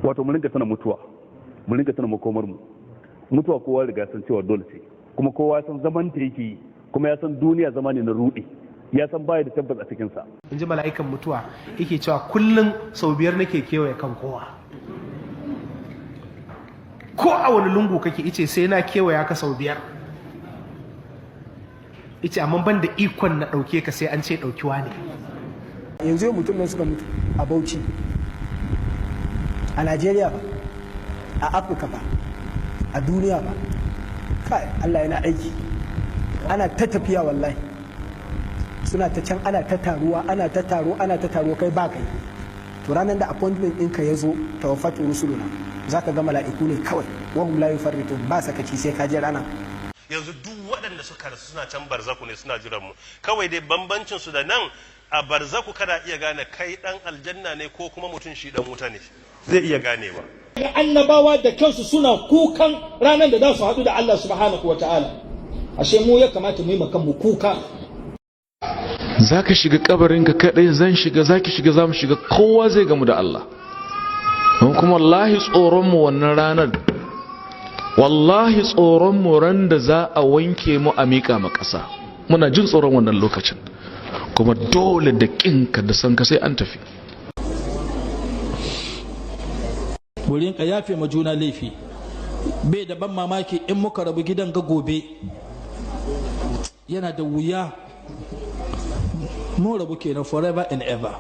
Wato mu rinka tana mutuwa, mu rinka tana makomar mu. Mutuwa kowa riga san cewa dole ce, kuma kowa san zaman ta yake yi, kuma ya san duniya zama ne na rudi, ya san baya da tabbas a cikin sa. In ji mala'ikan mutuwa yake cewa kullum sau 5 nake kewaye kan kowa. Ko a wani lungu kake, ice sai na kewaya ka sau 5. Ice amma ban da ikon na ɗauke ka sai an ce ɗaukiwa ne. Yanzu yau mutum nan suka mutu a Bauchi, a Najeriya ba, a Afirka ba, a duniya ba. Kai, Allah yana aiki. Ana ta tafiya wallahi. Suna ta can ana ta taruwa, ana ta taro, ana ta taro, kai ba kai. To ranar da appointment ɗinka ya zo, tawaffatu rusuluna, za ka ga mala'iku ne kawai, wahum la yufarritun, ba sakaci sai ka je rana. Yanzu duk waɗanda suka rasu suna can barzaku ne, suna jiran mu. Kawai dai bambancin su da nan, a barzaku kana iya gane kai dan aljanna ne ko kuma mutum shi dan wuta ne, zai iya ganewa. Annabawa da kansu suna kukan ranar da za su haɗu da Allah subhanahu wa ta'ala. Ashe mu ya kamata mu yi ma kanmu kuka. Za ka shiga kabarinka kadai, zan shiga, za ki shiga, za mu shiga, kowa zai gamu da Allah. Don kuma wallahi tsoronmu wannan ranar, wallahi tsoronmu ran da za a wanke mu a miƙa ma ƙasa, muna jin tsoron wannan lokacin. Kuma dole da ƙinka da sanka sai an tafi. Mu rinka yafe ma juna laifi. Bai da ban mamaki in muka rabu gidan ga gobe, yana da wuya mu rabu kenan forever and ever.